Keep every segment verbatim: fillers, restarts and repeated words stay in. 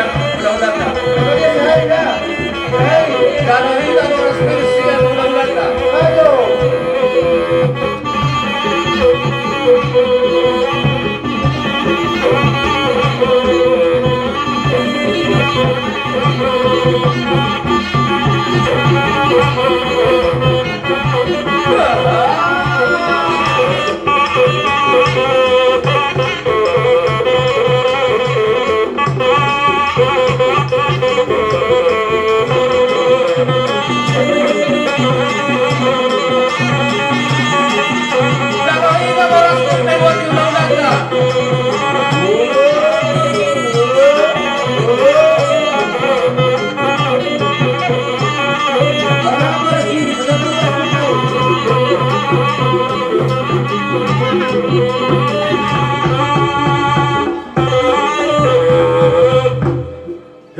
sian hulahulanta. Jalo hita boras pir sian hulahulanta.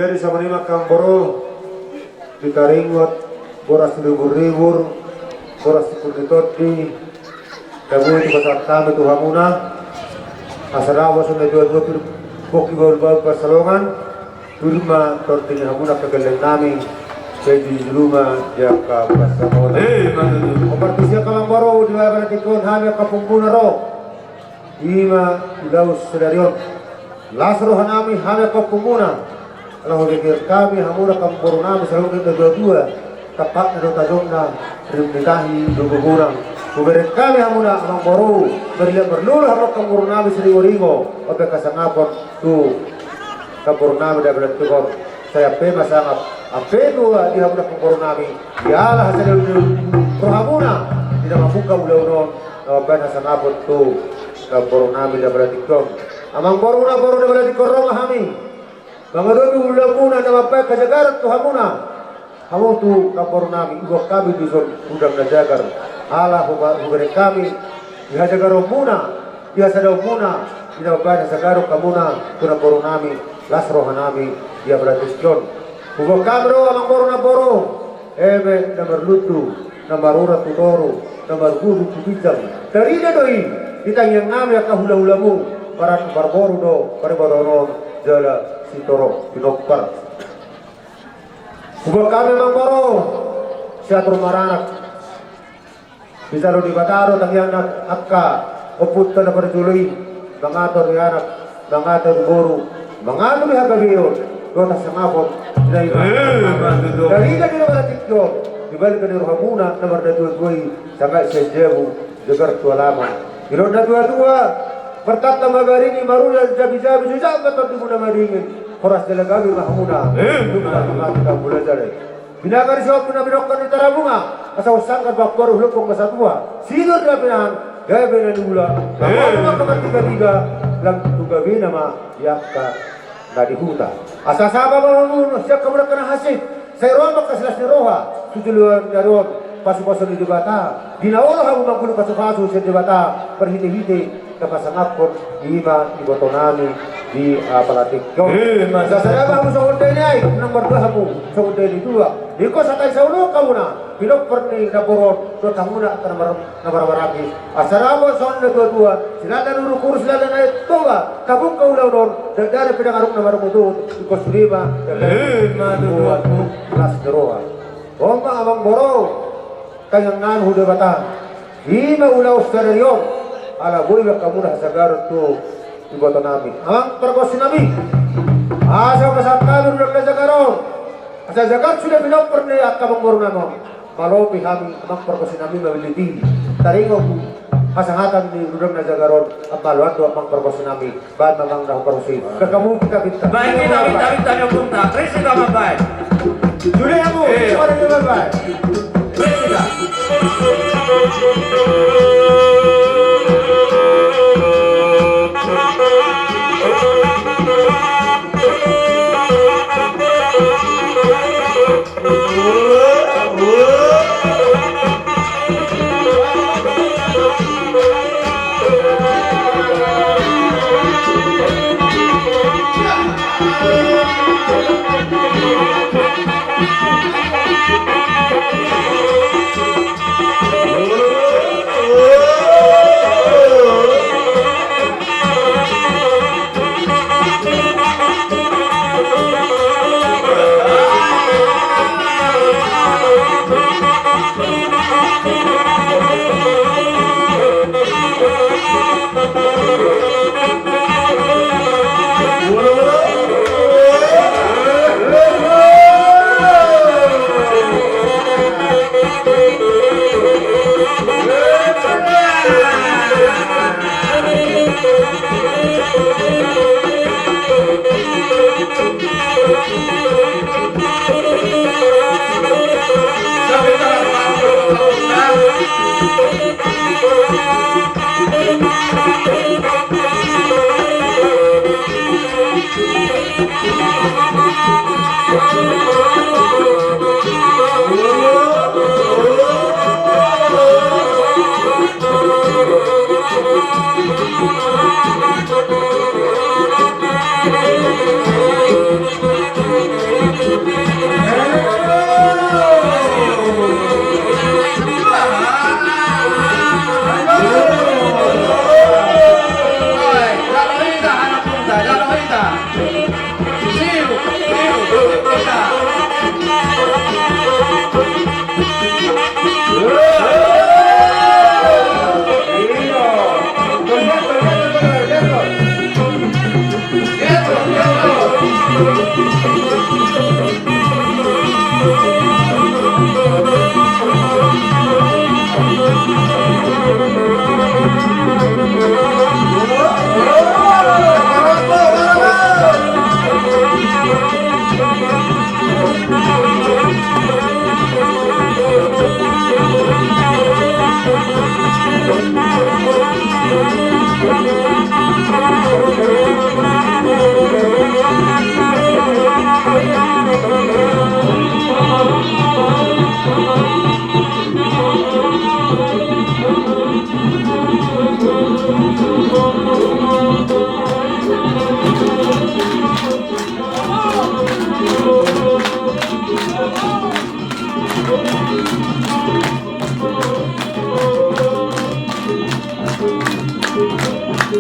Jadi songon i ma amang boru, di taringot boras ni ribur-ribur, boras ni pur ni tondi, tabo i tu pasahat hami tu hamuna, asa dao songon na tua-tua pir, pongki bahul-bahul pansalongan, pir ma tondi ni hamuna angka gelleng nami, sai jujur ma di angka pansalongan. Eh, mantap. Hombar tusi angka amang boru, di bagasan tingki on hami angka ompungmuna ro. I ma ulaon sadari on. Las roha nami hami angka ompungmuna. Ala hubereng hami hamuna angka amang boru nami saluhutna na tua-tua. Tampakna do tajomna, rium ni tahi do gogonan. Hubereng hami hamuna amang boru. Marliat marlolo hamu angka amang boru nami siringo-ringo. Mambahen hasangapon tu angka amang boru nami di bagasan tingki on. Sai ampe ma sangap, ampe tua di hamuna angka amang boru nami. Diala hasadiaon ni rohamuna. Di na mamungka ulaon on. Na mambahen hasangapon tu angka amang boru nami di bagasan tingki on. Amang boru na boru di bagasan tingki on ro ma hami. Mangadopi ulaonmuna na mambahen hajagaron tu hamuna. Hamu tu angka amang boru nami, iboan hami dison rudang na jagar. Ala huba-, hubereng hami di hajagaronmuna. Ia sada umuna, ina baen hasagaron hamuna tu namboru nami, las roha nami, ia berarti jon. Huboan hami do amangboru namboru, eme na marlundu, na marurat tu toru, na margubu tu ginjang. Tarida do i, di tangiang nami angka hulahulamu, parantu parboru do, paribotohon on, jala sitorop pinompar. Huboan hami amangboru, siatur maranak. Dijalo Debata do tangiangna angka ompunta na parjolo i, mangatur di anak, mangatur di boru, mangatur di hagabeon, dohot hasangapon, na i ma. Eh, mantutu. Tarida do i na martingki on, di balik ni rohamuna, na marnatuatua i, sangap sian jabu, jagar tu alaman. Didok natuatua, martanda ma barini, maruja jabijabi, jujak ma tondimuna madingin, horas jala gabe ma hamuna. Eh, mantutu. Tumpak mangatu tambula jala i. Binaga ni sombu na binokkon ni Tarabunga, asa husanggah bangkor hulukong masa tua, sinur na pinahan, gabe na niula, eh, mangkon angka martigatiga, lam tu gabena ma di angka na di huta. Asa saba ma hamu sian hamu angka na hansit, sai ro ma angka silas ni roha tu joloan ni ari on, pasupasu ni Debata, di na olo hamu manggulung pasupasu sian Debata, marhitehite na pasangaphon i ma iboto nami di, ah, apala tingki on. Eh, mantutu. Asa sada ma hamu songon daini aek, nang martua hamu songon daini tuak. Ingkon satai saulok hamuna, pinompar ni namboru on, dohot hamuna angka na mar-, na marhahamaranggi. Asa dapot songon natuatua, silala ni urukhuru, silala ni Toba, tabungka ulaon on, dandani pe dang adong na marungutungut, ingkon sude ma, eh, mantutu. Buat las ni roha. On ma amangboru, tangiang nami tu Debata. I ma ulaon sadari on, ala boi ma hamuna hasagaron tu iboto nami. Amang pargonsi nami. Asa pasahat hami rudang na jagar on. Asa jagar sude pinompar ni angka amangboru nami on. Malopi hami amang pargonsi nami mamillit i. Taringot hasahatan ni rudang na jagar on. Amang, mauliate do amang pargonsi nami. Baen ma amang na hupargonsi. Kakamu kita pinta. Baen kita pinta, pinta ni ompunta. Risi do amang baen. Sude hamu. Eh. Sude hamu baen. Risi da. Di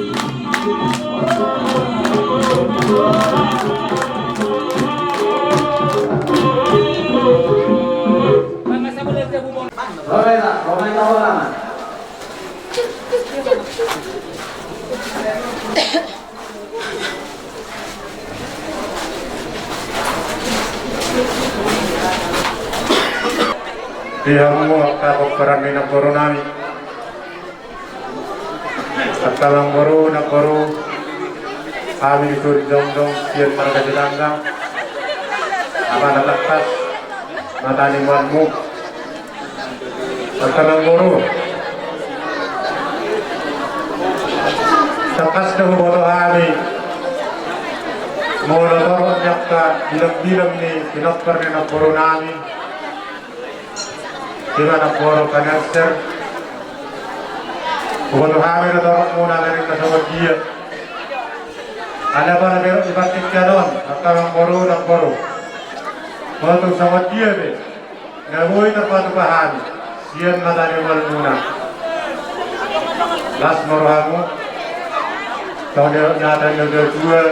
hamu angka pomparan ni namboru nami, angka namboru, namboru, hami di Sirijongdong sian marga Sitanggang. Amang na tangkas, mata ni mualmu. Angka namboru, tangkas do huboto hami molo torop ni angka bilang-bilang ni pinompar ni namboru nami, di mana namboru Panerser. Huboto hami do torop muna na ringgas songon dia. Alai pala berok di partingkian on, angka namboru, namboru, molo tung songon dia be na boi tarpatupa hami sian mata ni mualmuna, las ma rohamu. Songon dia nata ni natuatua: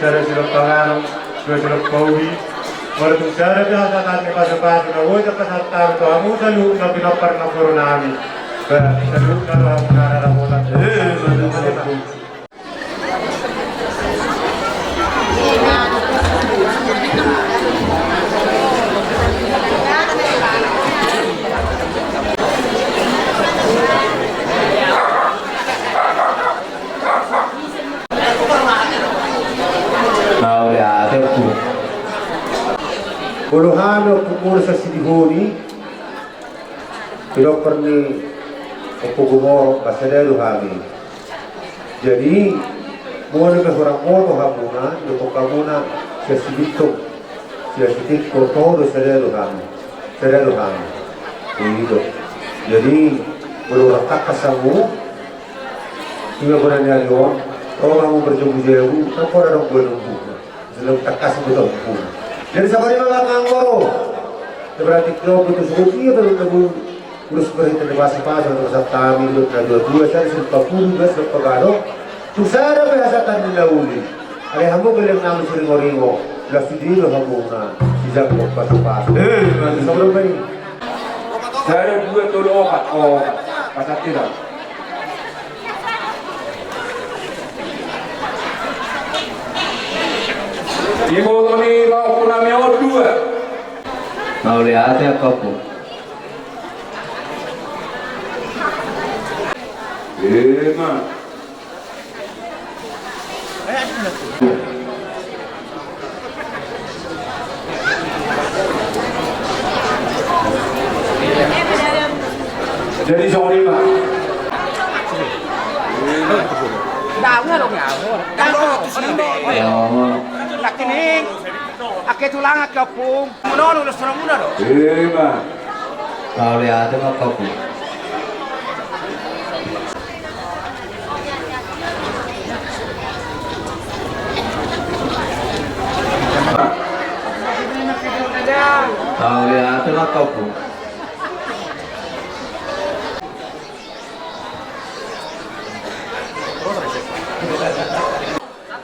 Sada silompa gadong, dua silompa ubi. Molo tung sada pe hasahatan ni pasupasu na boi tarpasahat hami tu hamu saluhutna pinompar ni namboru nami, ba saluhutna rohamuna na dapotan. Eh, betul. Mauliate, Ompu. Molo hami, Ompu, molo sian sidihon i, pinompar ni Ompu Gumorok, ba sada do hami. Jadi molo pe hurang boto hamuna, didokkon hamuna sian Sibintong, sian Sitingko, toho do, sada do hami, sada do hami. I do. Jadi molo hurang tangkas hamu, ima bona ni ari on, ro ma hamu marjagujagu, ndang pola adong boi na umbuhna. Jala tangkas boto hamu. Jadi songon i ma, amang boru. Berarti kau butuh suruh dia baru nemu. Urus berita di pasupasu, terus kami duduk na dua dua, sada silompa ubi, dua silompa gadong. Tung sada pe hasahatan ni na uli. Alai hamu gelleng nami Siringoringo, las sude do hamuna dijangkon pasupasu. Eh, songon i ma i. Sada, dua, tolu, opat. Opat. Pasahat hita. Diboto ni pahompu nami on dua. Mauliate, angka Ompu. Ima. Jadi songon i ma. Daun adong ya. Daun. Daun. Laki ni. Ake tulang, ake opung. Manono lo serang muna do. Ima. Mauliate ma, angka Ompu. Mauliate ma, angka Ompu.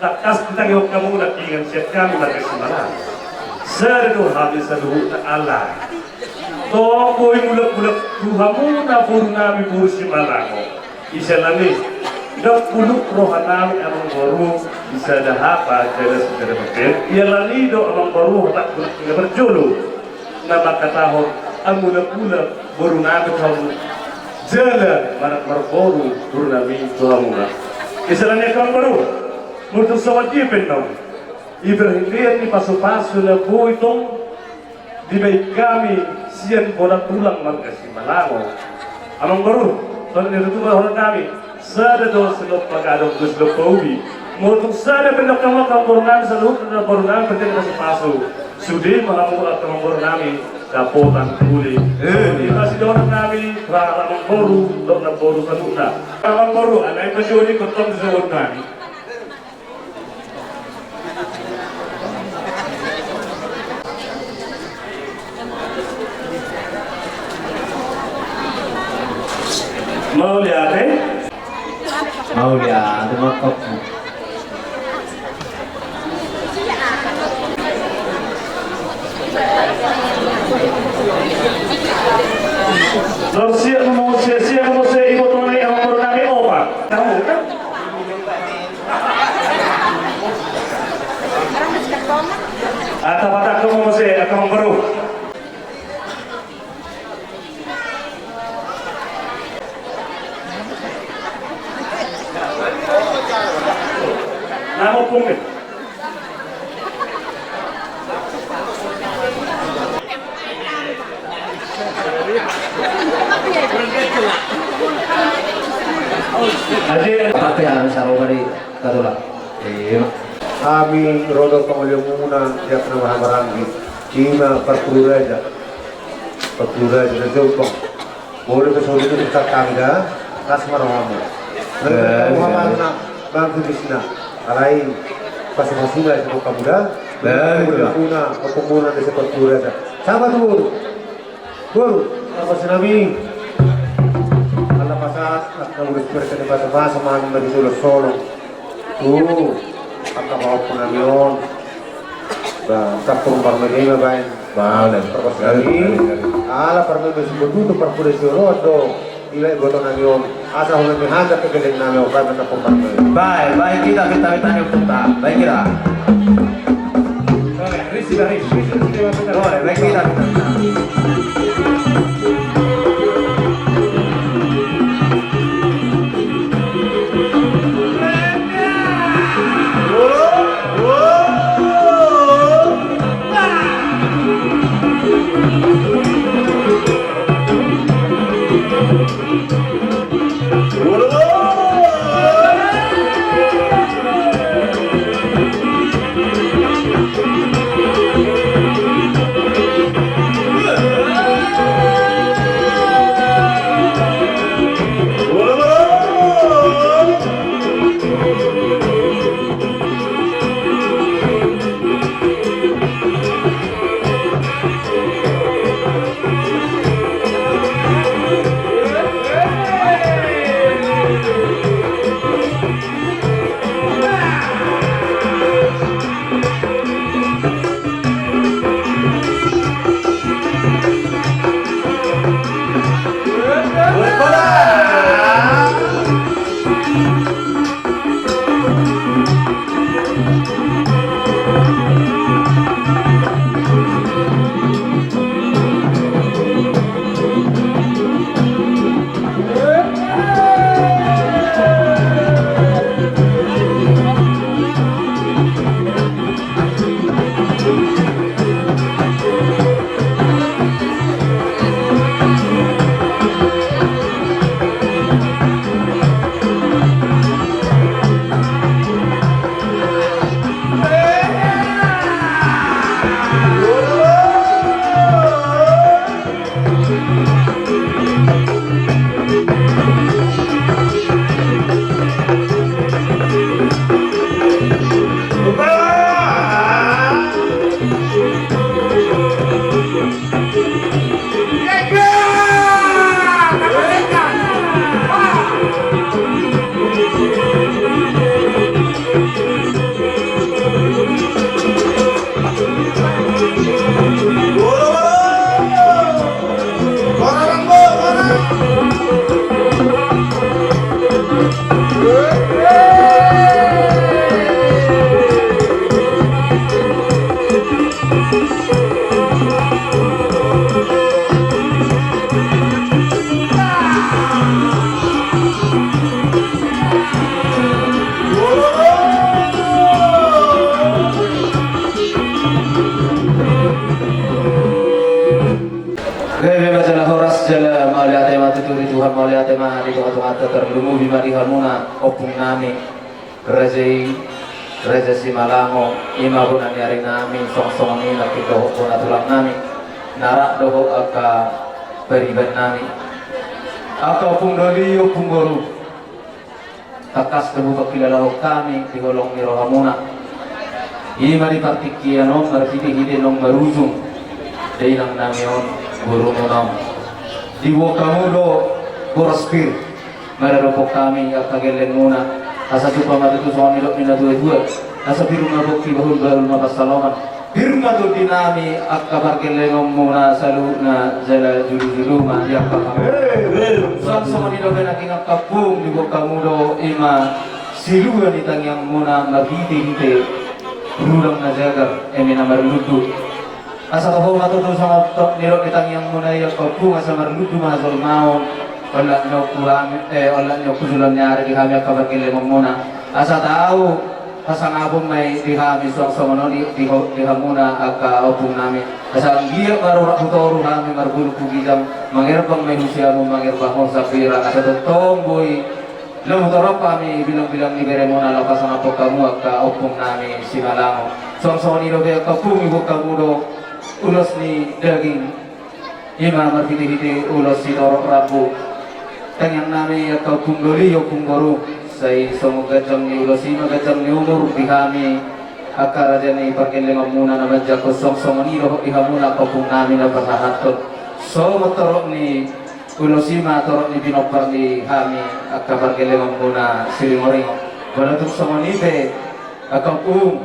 Tangkas ditangihon hamu nangkiningan sian hami marga Simalango. Sada do hami saluhutna, alai tong boi mulak-mulak tu hamuna boru nami boru Simalango. Isala ni, ndang puluk roha nami, amang boru, di sada hata jala di sada bahen. Ialani do, amang boru, hatangku na parjolo na mangkatahon, a, mulak-mulak boru nami tu hamu, jala marboru boru nami tu hamuna. Isala ni, amang boru, molo tung songon dia pe annon, di parhindean ni pasupasu na boi tong dibahen hami sian bona tulang marga Simalango, amang boru, songon na nidok ni tulang nami, sada do silompa gadong, dua silompa ubi. Molo tung sada pe annon, amang boru nami, saluhutna boru nami, parhindean ni pasupasu, sude ma hamu, amang boru nami, dapotan uli. Eh. Songon i ma sidohonon nami tu amang boru dohot namboru saluhutna. Amang boru, alai ma jo ni kontong sidohonon nami. Mauliate. Mauliate ma, Ompung. Siap ma muse, siap ma muse, iboto nami, amangboru nami, opat. Tahu kan? Ata patah kamu muse, amangboru. Nama pungke. Aje. Pakai anu sarung tadi, katulah. Iya. Hami ro do pangolihonmuna, siap nama hamaranggi. Ima parpuru raja. Parpuru raja, raja Jombang. Molo pe so didok tetangga, las ma rohamu. Nang roha ma, nang tulisna. Alai pasu-pasu ma isi bokam da. Baik, baik. Muna, ompung muna, desa Parpuru raja. Sapa tu boru? Boru, apa senami? Ala pasahat, ala urus perkene pasu-pasu, mangan dari solo-solo. Tu angka pahompu nami on. Ba, campur parmede ma baen. Ba, parpasa nami. Ala parmede ma sibotutu, parpudi sioloan do. Iba iboto nami on. Asa hona ni hata kegeleng nami on, baen campur parmede. Baen, baen hita, hita, hita ni punta. Baen hita. Baen, baen hita, hita, hita. Gabe ma jala horas, jala mauliate ma tutu di Tuhan, mauliate ma di tonga-tonganta, tarlumobi ma di hamuna ompung nami, raja i, raja Simalango, ima bona ni ari nami, songon-songon i nangkin dohot bona tulang nami, na rap dohot angka pariban nami, angka ompung doli, ompung boru. Tangkas do hupangkilalahon hami di holong ni rohamuna. Ima di partingkian on marhite-hite naung marujung dainang nami on, borumuna on. Diboan hamu do boras pir. maradophon hami angka gellengmuna. Asa jumpang ma tutu songon nidok ni na tuatua. Asa pir ma pongki, bahulbahul ma pansalongan. Pir ma tondinami angka pargellengonmuna saluhutna, jala jolojolo ma di angka hami. Suang songon i dope nangkin angka ompung, diboan hamu do i ma silua ni tangiangmuna marhitehite rudang na jagar, eme na marlundu. Asa toho ma tutu songon nidok ni tangiangmuna i angka ompung, asa marlundu ma hajolmaon, olat ni ompu hami, eh, olat ni ompu joloan ni ari di hami angka pargellengonmuna. Asa tau hasangapon ma i di hami suang songon on i di ho-, di hamuna angka ompungnami. Asa anggiat marurat hu toru hami, margulung hu ginjang, mangerbang ma i hu siamun, mangerbang ho sambirang, asa tongtong boi lam hu torop hami bilangbilang ni beremuna laho pasangaphon hamu angka ompungnami Simalango. Suang songon i dope angka ompung, diboan hamu do ulos ni daging, i ma marhitehite ulos sitorop rambu. Tangiangnami angka ompung doli, ompung boru, sai songon ganjang ni ulos i ma ganjang ni umur di hami angka raja ni pargellengonmuna na manjangkon. Suang songon i dohot di hamuna angka ompungnami na pasahathon. Songon torop ni ulos i ma torop ni pinompar ni hami angka pargellengonmuna Siringoringo. Molo tung songon i pe angka ompung,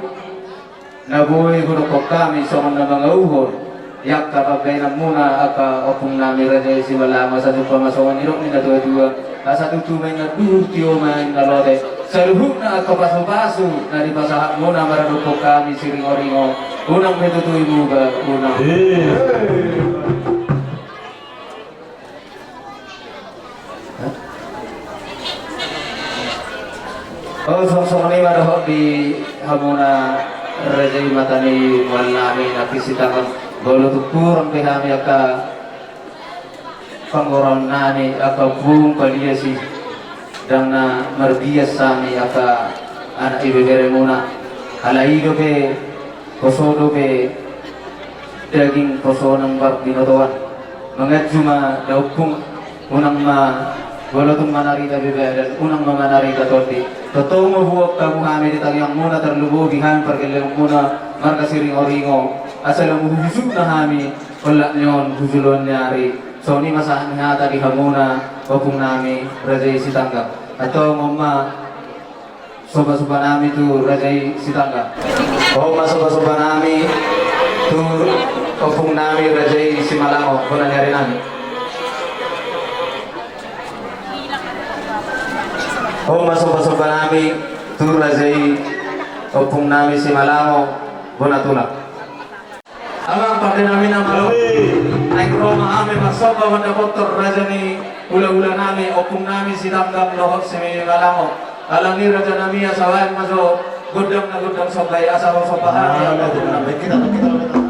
na boi hudokhon hami songon na mangauhon i angka pambahenanmuna angka ompungnami raja i Simalango, asa jumpang ma songon nidok ni na tuatua. Asa tutu ma inna duhur, tio ma inna lote, saluhutna angka pasupasu na dipasahatmuna maradophon hami Siringoringo, unang pe tutu i muba, unang. O, suang songon i ma dohot di hamuna raja i, mata ni mualnami nangkin Sitanggang. Molo tung hurang pe hami angka panggoraonnami angka ompung, palias i, ndang na marbias hami angka anak ibeberemuna. Alai i dope, poso dope daging, poso nang parbinotoan. Manganju ma da ompung, unang ma, molo tung manarita be badan, unang ma manarita tondi. Tongtong ma huboan hamu hami di tangiangmuna, tarlumobi hami pargellengonmuna marga Siringoringo, asa lam hujusukna hami olat ni on hu joloan ni ari. Songon i ma sahat ni hata di hamuna ompungnami raja i Sitanggang. Antong on ma sombasombanami tu raja i Sitanggang. On ma sombasombanami tu ompungnami raja i Simalango, bona ni arinami. On ma sombasombanami tu raja i ompungnami Simalango, bona tulang. Amang pandenami na malo. Naeng ro ma hami marsomba mandapothon raja ni hulahulanami, ompungnami Sitanggang dohot Simalango. Alani rajanami, asa baen ma jo gondang na gondang somba i, asa ro somba hami. Ah, ompungnami. Baik, kita, kita, kita.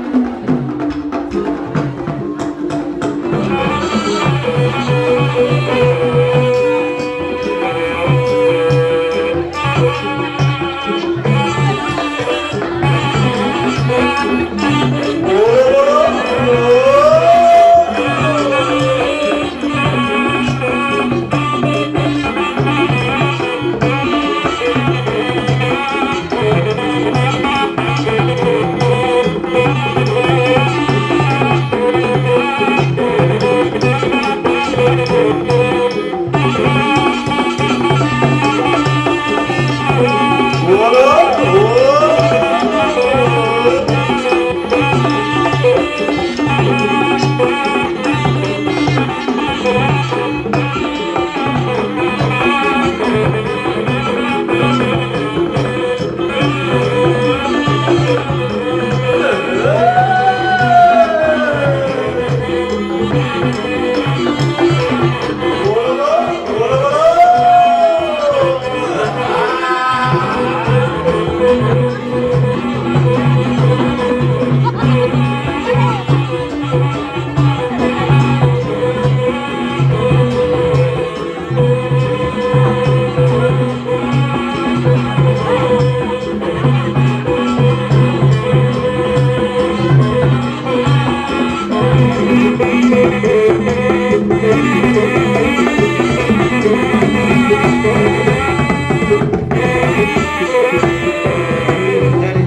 Jadi,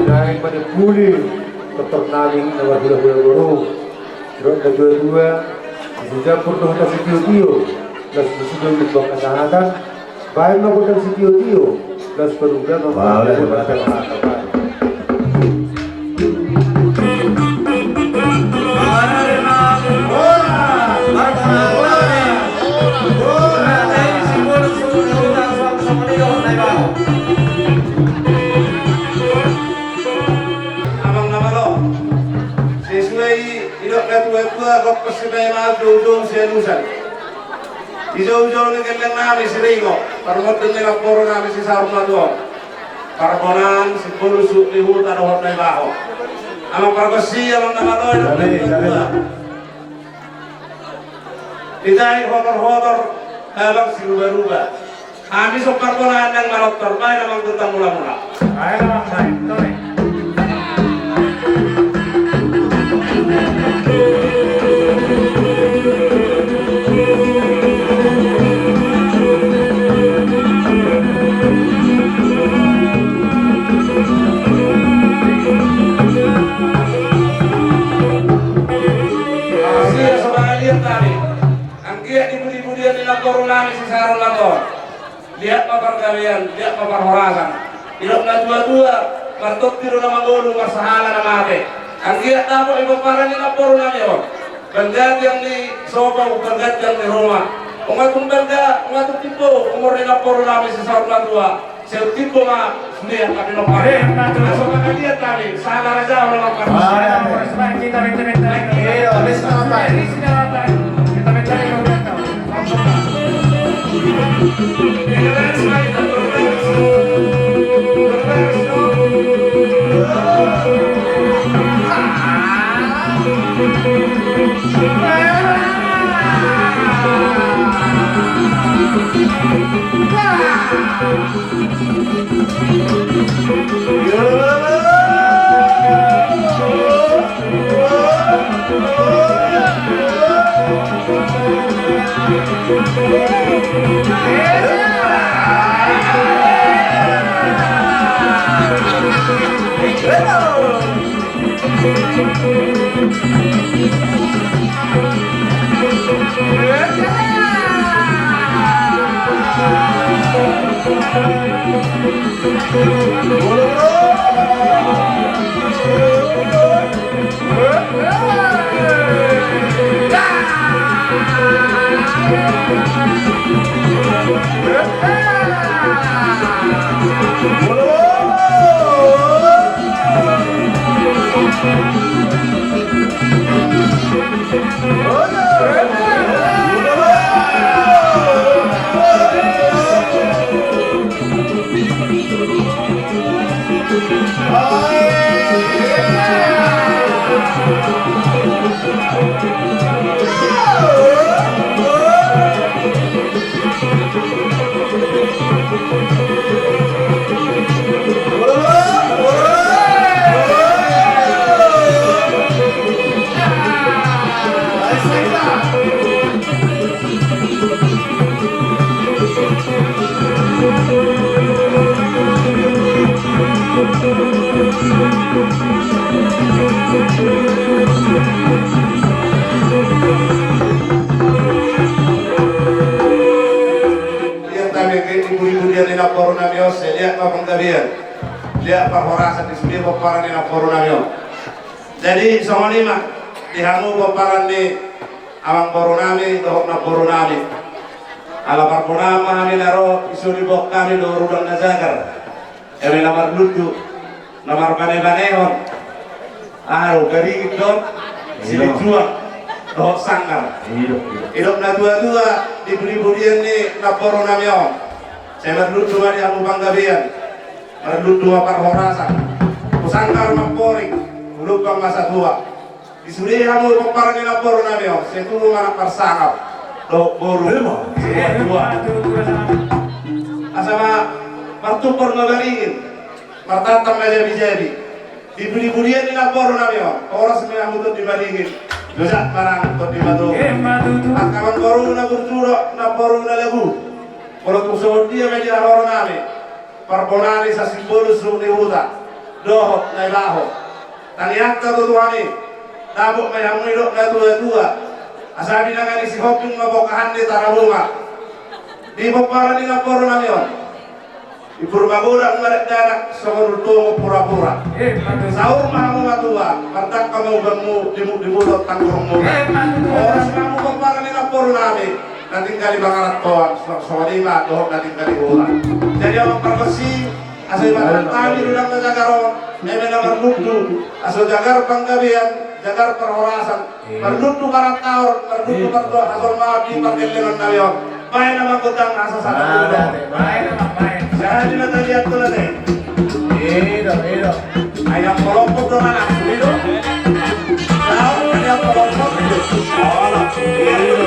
dari pada puli, doktor nami, nomor dua puluh dua guru, doktor dua dua, di Singapura, doktor Sitio Tio. Las musik yang dibuat kesehatan. Baik melakukan sitio-tio. Las perubahan. Wah, oleh, oleh. Amang na malo, sesuai didok na tua-tua, gokhon sipaima, joujou sialusan. Di joujou ni gelleng nami Siringo, parmonding ni namboru nami si Saur Matua on. Parbonaan, Simbolusu, Nihuta dohot Naibaho. Amang pargonsi, amang na malo, didok na tua-tua. Ditahi hotor-hotor, habang siruba-ruba. Hami so parbonaan nang manortor, baen amang gultang mula-mula. Baen amang, baen, tore. Sia so baen liat tadi. Anggiat di pudi-pudian ni namboru nami si Saur Matua on. Liat ma pargabean, liat ma parhorasan. Didok na tua-tua, martondi do na mangolu, marsahala na mate. Anggiat dapot i pomparan ni namboru nami on. Panggantian ni sopo, panggantian ni ruma. Unang tung balga, unang tung timbo umur ni namboru nami si Saur Matua. Sai tung timbo ma sude angka pinompar. Eh, betul. Langsung angka liat tadi, sahala raja orang makan. Ah, ya. Iya, ini selamat. Ini selamat. Kita minta yang udah tahu. Liat nami, di pudi-pudian ni namboru nami on, sai liat ma panggabean, liat parhorasan di sude pomparan ni namboru nami on. Jadi songon i ma di hamu pomparan ni amangboru nami dohot namboru nami. Ala parbonaan ma hami na ro, dison diboan hami do rudang na jagar, eme na marlundu, na marbanebanehon, aha do, baringin dohot silinjuang dohot sanggar. Didok na tua-tua, di pudi-pudian ni namboru nami on, sai marlundu ma di hamu panggabean. Marlundu ma parhorasan. Husanggar ma amporik, hulumbang ma satua. Di sude hamu pomparan ni namboru nami on, sai tubu ma anak marsangap dohot boru matua. Asa ma martumpor ma baringin, martantan ma jabi-jabi. Di pudi-pudian ni namboru nami on, horas ma hamu tondi maringin, jojak ma nang tondi matogu. Angka amangboru na burju dohot namboru na lagu. Molo tung songon dia ma di haroro nami, parbonaan ni Simbolusu, Nihuta dohot Naibaho. Tangiangta tu Tuhan i, dapot ma i hamu, didok na tua-tua. Asa binanga ni Sihombing ma bongkahan ni Tarabunga. Di pomparan ni namboru nami on, di Purba Godang ma dakdanak, songon ultomu purapura. Saur ma hamu matua, mardangka ma ubanmu, dimudimudon tanggurmu. Horas ma hamu pomparan ni namboru nami, na tinggal di pangarantoan, songon i ma dohot na tinggal di huta. Jadi amang pargonsi, asa ibarat hami rudang na jagar on, eme na marnundu, asa jagar panggabean, jagar parhorasan, marnundu parantaon, marnundu pardoa hasolmaon di pargellengon nami on. Baen amang gondang asa sada. Baen amang, baen. Jadi na talian tu na te. Ido, ido. Ayam polopok do mana? Ido. Tahu ayam polopok ido. Olo. Ido.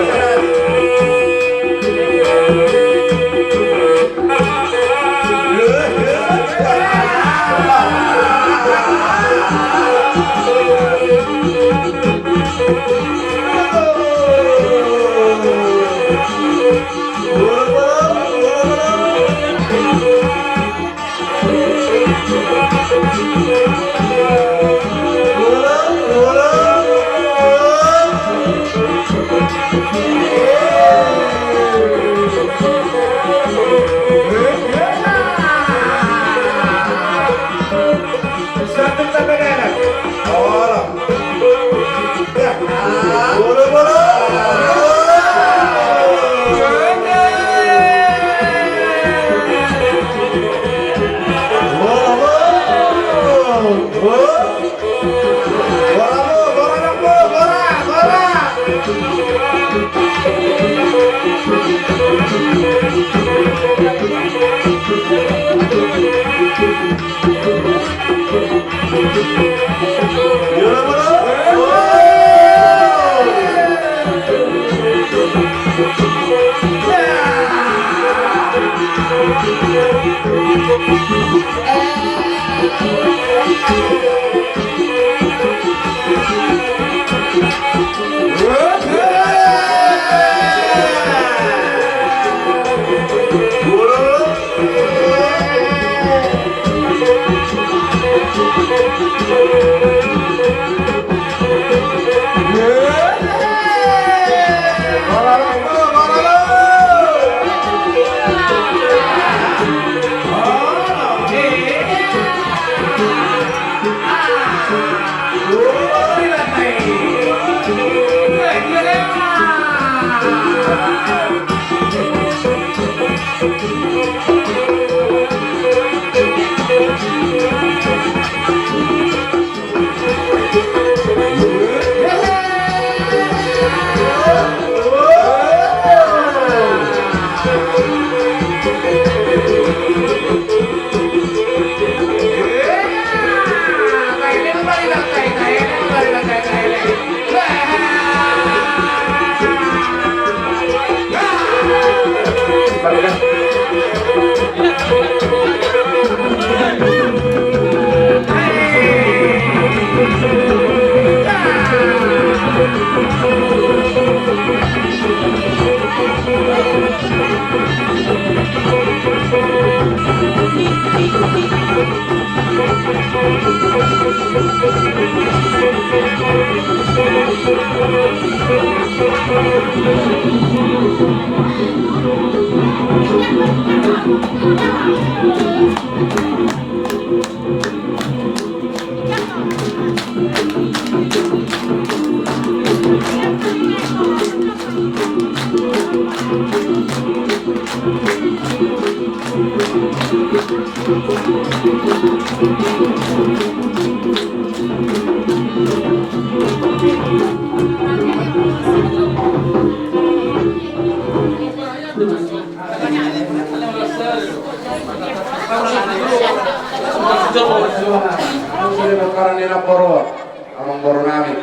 Amang boru nami.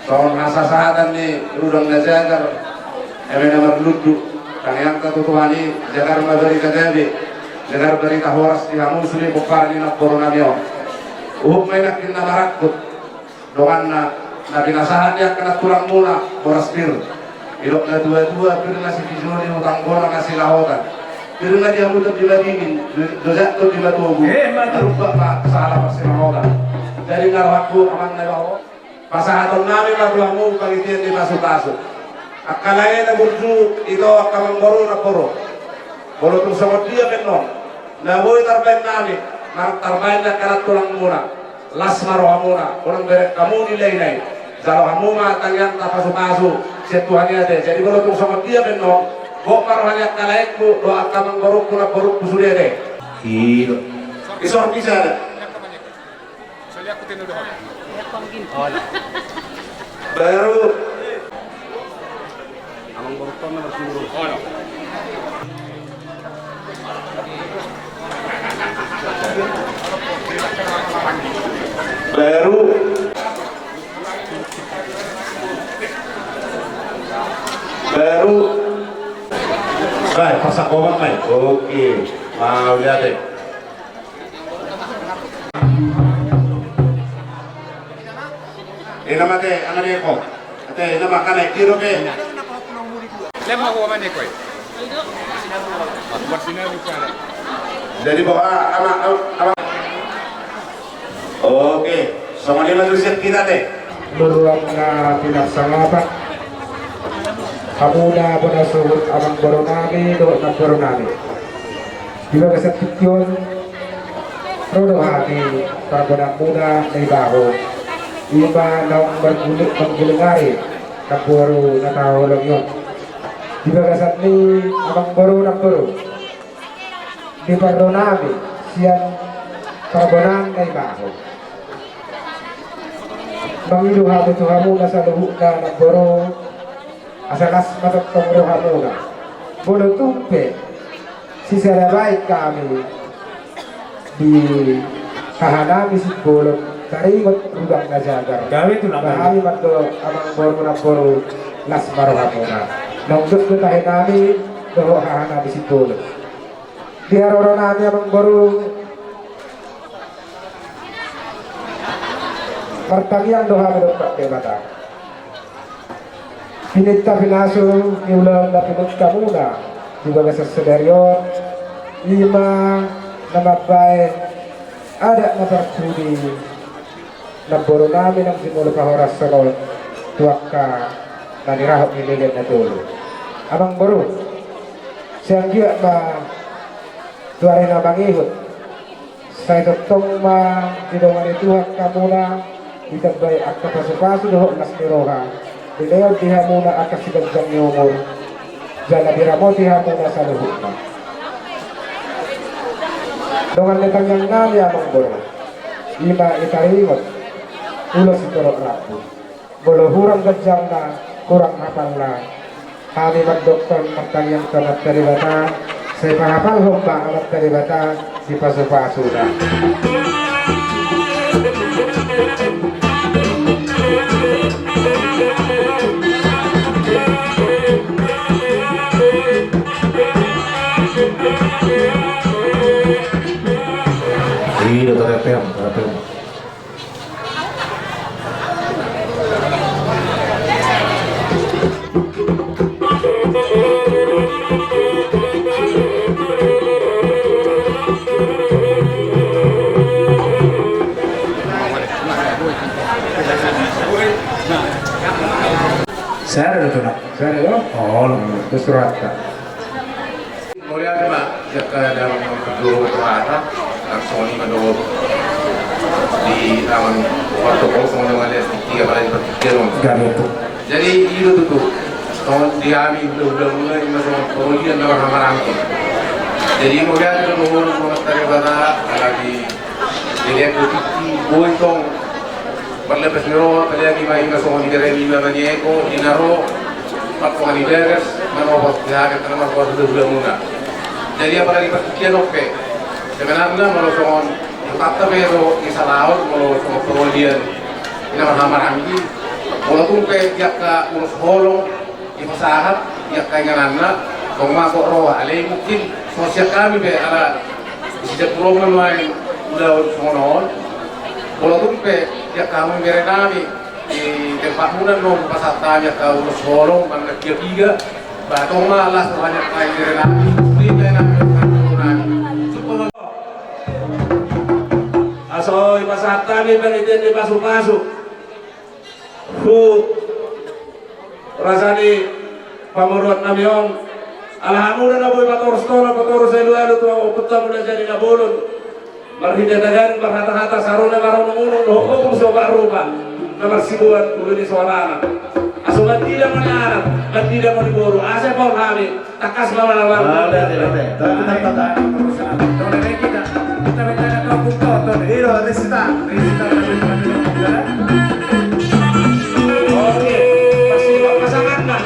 Songon hasahatan ni rudang na jagar, eme na marnundu, tangiangta tu Tuhan i, jagar ma barita gabe, jagar barita horas di hamu sude pomparan ni namboru nami on. Uhum ma i nangkin na marangkup, donganna, na pinasahat ni angka na tulangmuna, boras pir. Didok na tuatua, pir na sipijoli, hutang bona na silahotan. Pir na di hamu tondi madingin, do-, dojak tondi matogu. Eh, matogu. Marumpak ma sahala parsilahotan. Jadi na rohangku amang na baho. Pasahaton nami ma tu hamu pangidian ni pasupasu. Angka lae na burju, ito angka amangboru namboru. Molo tung songon dia pe annon na boi tarbaen nami, na tarbaen ni angka na tulang muna, las ma rohamuna, unang bereng hamu di lae-lae i. Jalo hamu ma tangiangta pasupasu sian Tuhan i ate. Jadi molo tung songon dia pe annon, gok ma roha ni angka laengku dohot angka amangborungku namborungku sude ate. Ito. Isor bisa ada. Baru. Baru. Baru. Baik, pasang gobang, baik. Oke. Mau lihat deh. Ina ma ate, angka na iko. Ate, ina ma angka na iko, iro pe. Lem ma gua ma na iko. Jadi boha, ama, ama. Oke, songon i ma tusi hita ate. Luruan na pinarsangapan. Hamuna bona suhut amangboru nami dohot namboru nami. Di bagasan tingki on, ro do hami parbonanmuna na i baho, i ma naung margulingari namboru na tahaholongi on. Di bagasan ni amangboru namboru, di parro nami sian parbonanmuna na i baho, mangido hami tu hamuna saluhutna namboru, asa las ma tongtong rohamuna. Molo tung pe sisada baen hami di hahanami Simbolon, taringot rudang na jagar. Gabe tulang. Hami mandok amangboru namboru, las ma rohamuna. Naung dos do tahe nami dohot hahanami Simbolon. Di haroro nami amangboru, martangiang do hami dohot Debata. Pininta pinasu ni ulaon na pinungkamuna di bagasan sadari on, i ma na mambaen adat na parpudi namboru nami nang jumolo pahorashon on tu angka na nirahut ni lilian na tolu. Amangboru, sai anggiat ma tu ari na mangihut, sai tongtong ma didongani Tuhan hamuna, ditambai angka pasupasu dohot las ni roha, dilehon di hamuna angka siganjang ni umur, jala diramoti hamuna saluhutna. Dongan ni tangiang nami amangboru, i ma i taringot ulos sitorop rambu. Molo hurang ganjangna, hurang hapalna, hami mandokkon martangiang tu Amanta Debata, sai pahapalhon ma Amanta Debata sipasupasuna. Iya, tarepem, tarepem. Sada do tu na. Sada do? Olo, tu suratta. Mauliate ma, jala damang ma tu Debata, langsung i ma dohot di amang protokol, songon na mauliate di tiga balai partingkian on. Gabe tutu. Jadi, i do tutu. Songon di hami hulahula muna, i ma songon parolian na marhahamaranggi. Jadi, mauliate do dohonon tu Amanta Debata, ala di Jadi, anggo tingki boi tong marlepas ni roha, apalagi ma i ma songon i bere ni Ibana Niaiko, di na ro, martonga ni bagas, manopak di haget, na markuasa hulahula muna. Jadi, apalagi partingkian on pe, sebenarna molo songon hutanta pe do i salaon, molo songon parolian i na marhahamaranggi, molo tung pe di angka ulos holong, dipasahat di angka ingananna, tong ma gok roha, alai mungkin songon sian hami pe ala di sijapuron ma nuaeng ulaon songon on. Molo tung pe di angka hamu bere nami, di tempat muna do pasahat hami angka ulos holong, manang piga-piga, ba tong ma las roha ni angka bere nami, di bere nami, di bere nami. Asa i pasahat hami pangidoan ni pasupasu. Hu, raja ni Pamoruon nami on, ala hamu do na boi patorus tona, patorus alualu tu ompunta Mulajadi Na Bolon. Marhite taganing, marhatahata, sarune marunungunung, dohot ompung so parrupa, na marsiboan ulu ni soarana. Asa mandila mani anak, mandila mani boru, asa paon hami, tangkas ma manawan. Oke, oke. Tapi tetap tak. Oke, pasti pasangan, nah.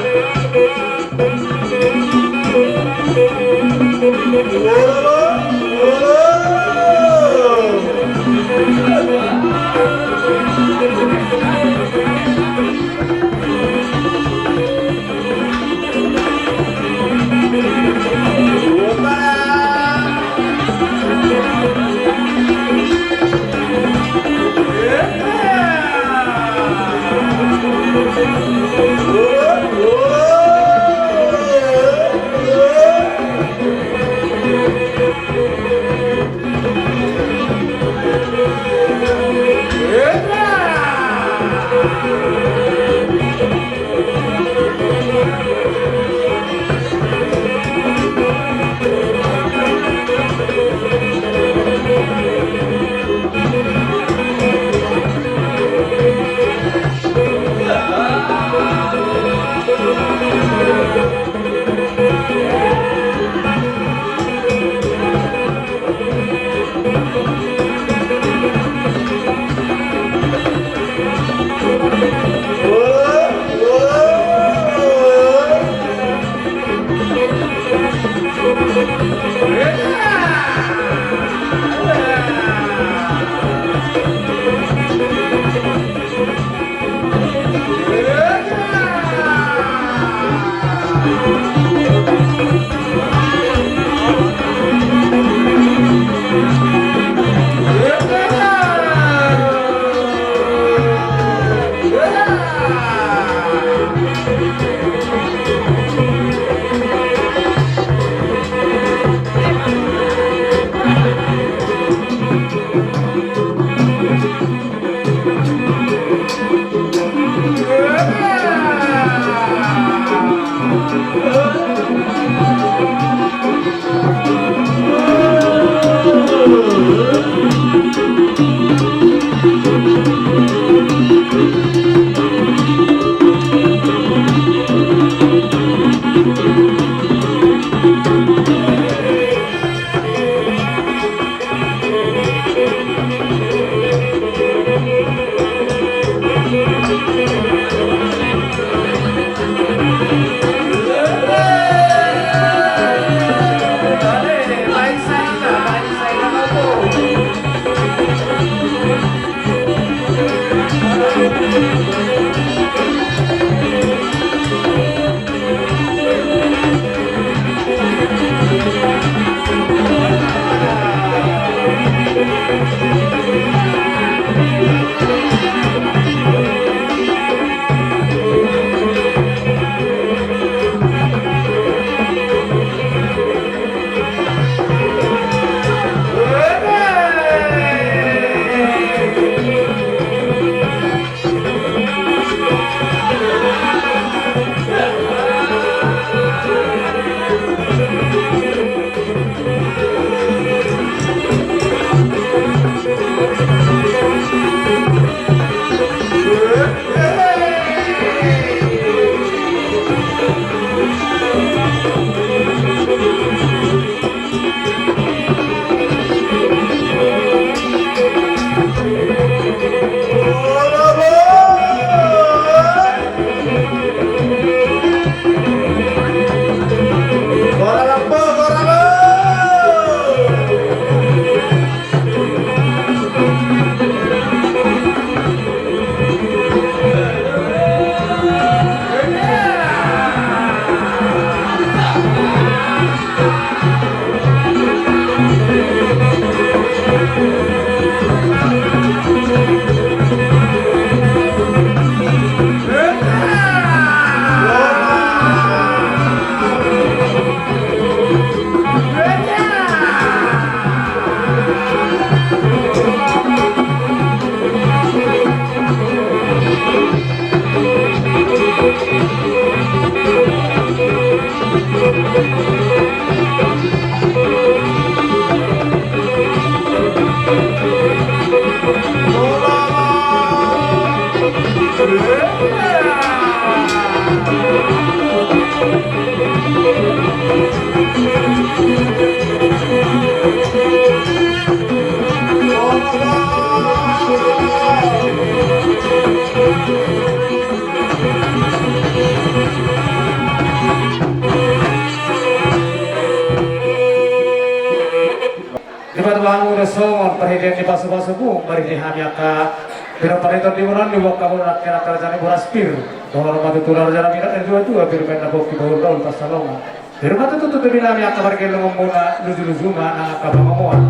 Dipasahat hamu do songon parhitean ni pasupasumu, marhite hami angka pir, pariton di boan ni, boan hamu nangkin angka raja nami, boras pir. Dohonon ma tutu raja nami, na dua dua pir, baen na pongki, bahul bahul pansalongan. Pir ma tutu tutu di nami angka pargellengonmuna, luju luju ma nang angka pangomoan.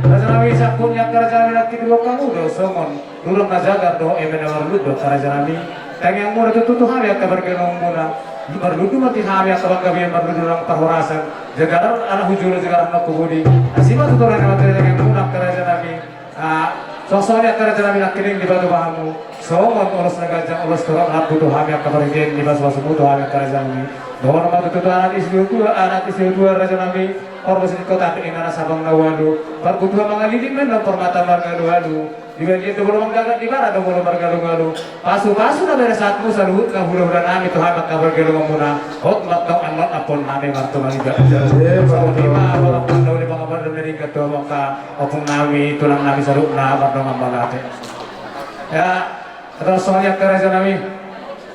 Raja nami, sangkut ni angka raja nami nangkin, boan hamu do songon tulang na jagar dohot eme na marlundu, angka raja nami. Tangiangmuna tutu tu hami angka pargellengonmuna. Marlundu ma di hami angka panggabean, marlundu nang parhorasan. Jagar anak hu jolo, jagar anak hu bodi. Asi ma tutu raja nami, tangiangmuna angka raja nami. Ah, songon i angka raja nami, nangkining dipatupa hamu songon ulos na ganjang, ulos torop, rambu tu hami angka parhitean ni pasupasumu tu hami angka raja nami. Dohonon ma tutu tu anak istri dua, anak istri dua raja nami. Pargonsi ni kota pe inna na sabang na ualu, parbutuhan mangaliling ma inna, parmata marngalualu. Di balian do molo manggagat, di bara do molo margalugalu. Pasupasu na binahenmu saluhutna hulahula nami tu hami angka pargellengonmuna. Hot ma antong annon ampon nami martua ni gaja. Songon i ma, molo pandau ni pangabalan na ringgas tu hamu angka ompung nami, tulang nami saluhutna mardongan mauliate. Ya, terus songon i angka raja nami.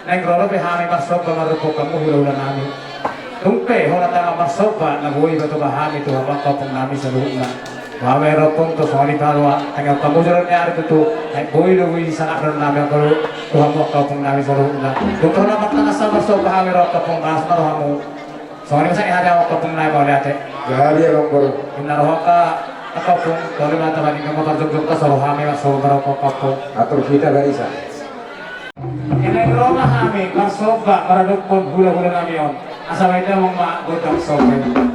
Naeng ro dope hami marsomba mardophon hamu hulahula nami. Tung pe hona tangan marsomba na boi patupa hami tu hamu angka ompung nami saluhutna. Hami ro dophon tu songon i, pala tangiang hamu jolo ni ari tutu. Naeng boi do, boi sangap do nami angka tu hamu angka ompung nami saluhutna. Tung pe hona martangan sa marsomba hami ro angka ompung, las ma rohamu. Songon i ma sahat ni hami angka ompung nami mauliate. Jadi, Amangboru. Inna roha angka, angka ompung, tole ma tabaen, nunga parjongjong ta, so ro hami marsomba ro angka ompung. Atur hita barisan. Inna ro ma hami marsomba maradophon hulahula nami on. Asa baen damang ma gondang somba i.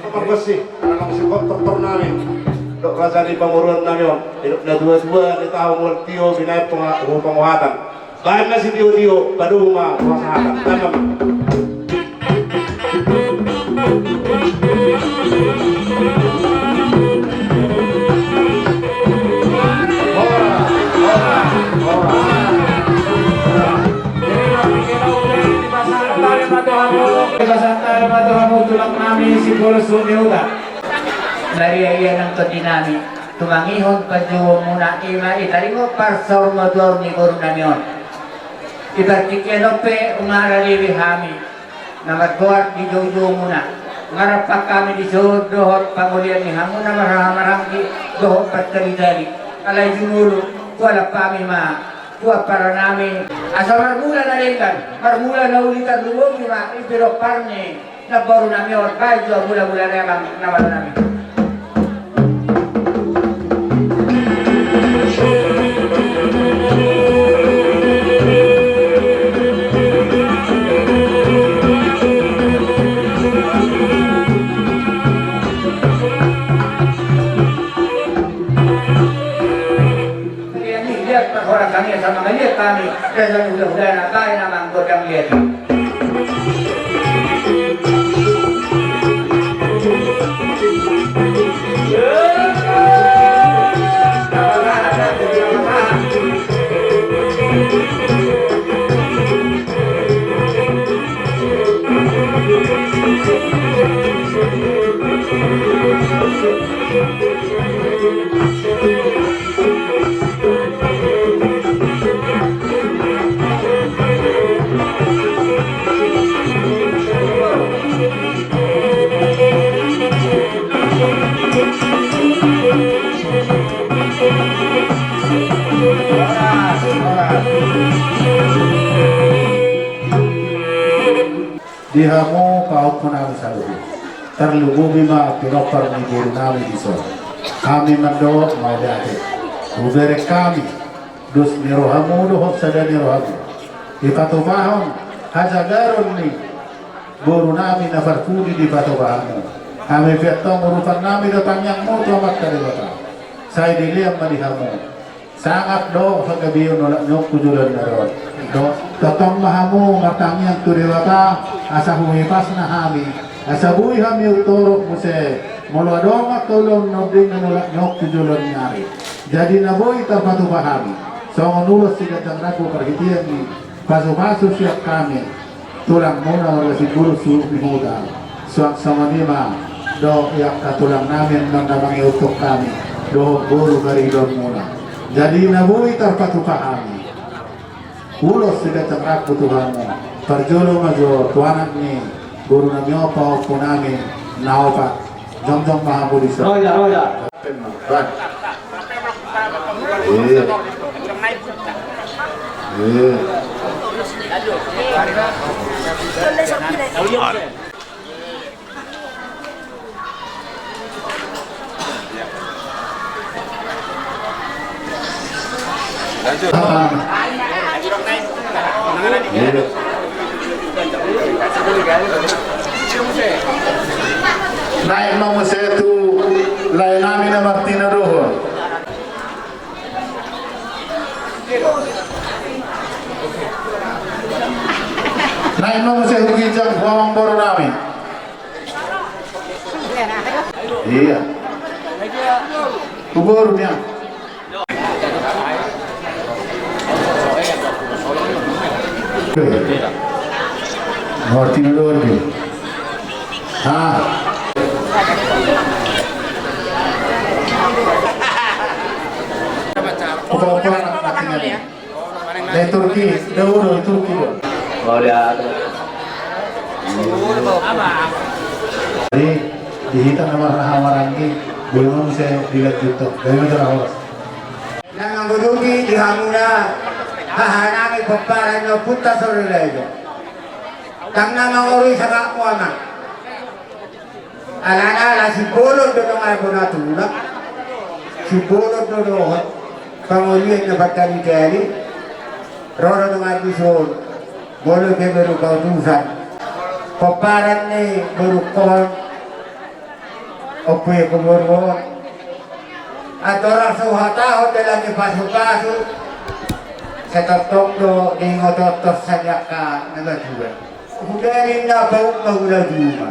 Pargonsi, anak si konduktor nami dohot raja ni pamoruon nami on, idop na dua dua, di tahu mual tio binaen pangohatan. Baen ma sitiotio, padomu ma pasahaton. Tanam. Ora, ora, ora. Dipasahat ma tu hamu, dipasahat ma tu hamu tulang nami sibolis Suniuta. Maria ia nang tondi nami. Tumangihon panjouonmuna, ima i taringot parsaurmatuaon ni boru nami on. Di partingkian on pe unang leleng hami na margoar di joujou muna. Mangarampak hami dison dohot pangolian ni hamu na marhahamaranggi dohot partalitali. Alai jumolo hualap hami ma tu ampara nami. Asa marmula na denggan, marmula na uli, tarlumobi ma di pinompar ni namboru nami on, baen jo mulamula na amang na malo nami. Lihat, lihat, parhorasan i asa mangaliat hami, dan hula-hulana baen amang gondang liat i. Di hamu pahompu nami saluhut, tarlumobi ma pinompar ni boru nami dison. Hami mandok mauliate. Hubereng hami dos ni rohamu dohot sada ni rohamu, dipatupahon hajagaron ni boru nami na parpudi dipatupa hamu. Hami pe antong urupan nami do tangiangmu tu Amanta Debata. Sai dilean ma di hamu. Sangap do hagabeon olat ni on tu joloan ni ari on. Do, tongtong ma hamu martangiang tu Debata, asa huhipasna hami, asa boi hami umtorop muse, molo adong angka ulaon na undingan olat ni on tu joloan ni ari. Jadi na boi tarpatupa hami, songon ulos siganjang rambu parhitean ni pasupasu sian hami, tulangmuna marga Simbolon suhut ni huta, suang songon i ma dohot angka tulang nami na mangihuthon hami, dohot boru paribanmuna. Jadi na boi tarpatupa hami, ulos siganjang rambu tu hamu. Parjolo ma jo tu anak ni boru nami on, pahompu nami na opat. Jongjong ma hamu dison. Roja, roja. Iya. Iya. Naik ma muse tu lae nami na martinodohon. Naik ma muse tu ginjang tu amangboru nami. Iya. Tu boru nian. Ngerti na dua lagi. Ah. Opa-opa anak mati nian. Dari Turki, dahulu dari Turki, Bang. Oh, dia. Jadi, di hita na marhahamaranggi, boi ma muse dilanjut tu. Dari mana horas? Nang anggo dung di hamuna, haha nami pomparan ni ompunta Sorirejo. Ndang na mangorui sangapmu, Amang. Alana ala Simbolon do nunga bona tulang. Simbolon do dohot pangolian na partali-tali. Ro do nunga dison, molo pe boru pautusan. Pomparan ni borungkon, ompu i, boru on. Andorang so huhatahon dalan ni pasu-pasu, sai tongtong do diingothon sian angka na matua. Huda ninna pauk ma hula juma.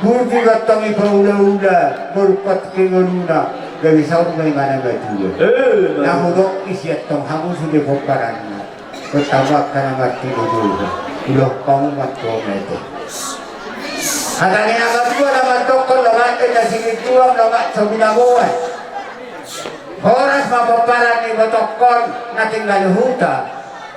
Burju do antong i paula-ula, borungkon tu ngoluna, gabe saur ma i manang matua. Eh, na hudok i, sian tong hamu sude pomparanna. Pertama angka na martinodohon, ulos pamuman tu mete. Hata ni na matua na mandokkon, lomak na sinituan, lomak so binaboan. Horas ma pomparan ni ibotongkon na tinggal huta.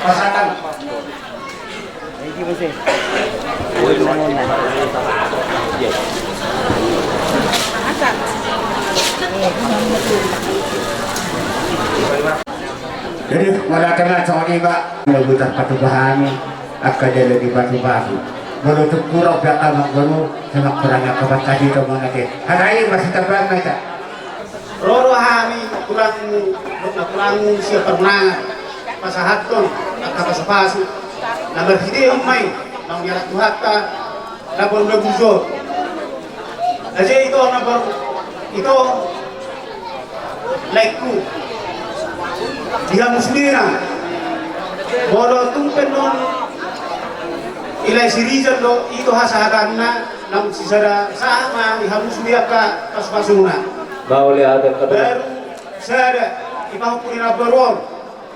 Pasahat. Jadi, mula tengah songon i ma, mula buta patubahan, angka jala di patubahan. Mula tukura, biar kamu guru, sama kurang angka pangkasi tu mana ke. Harai masih tabang aja. Ro do hami, kurangmu, kurangmu siap permenangan. Pasahathon, angka pasupasu. Na marhite on ma i, naung dialap Tuhanta, na baru na bujur. Aja ito na baru, ito laengku. Di hamu sude na. Molo tung pe non, ilai si Rizal do, ito hasahatanna, naung sisada sahat ma, di hamu sude angka pasupasuna. Mauliate. Baru sada, di pahompu ni na baru on.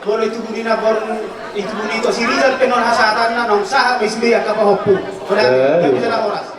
Molo di tubu ni na baru, di tubu ni ito si Rizal pe non hasahatanna, naung sahat ma i sude angka pahompu. Mauliate. Bisa na horas.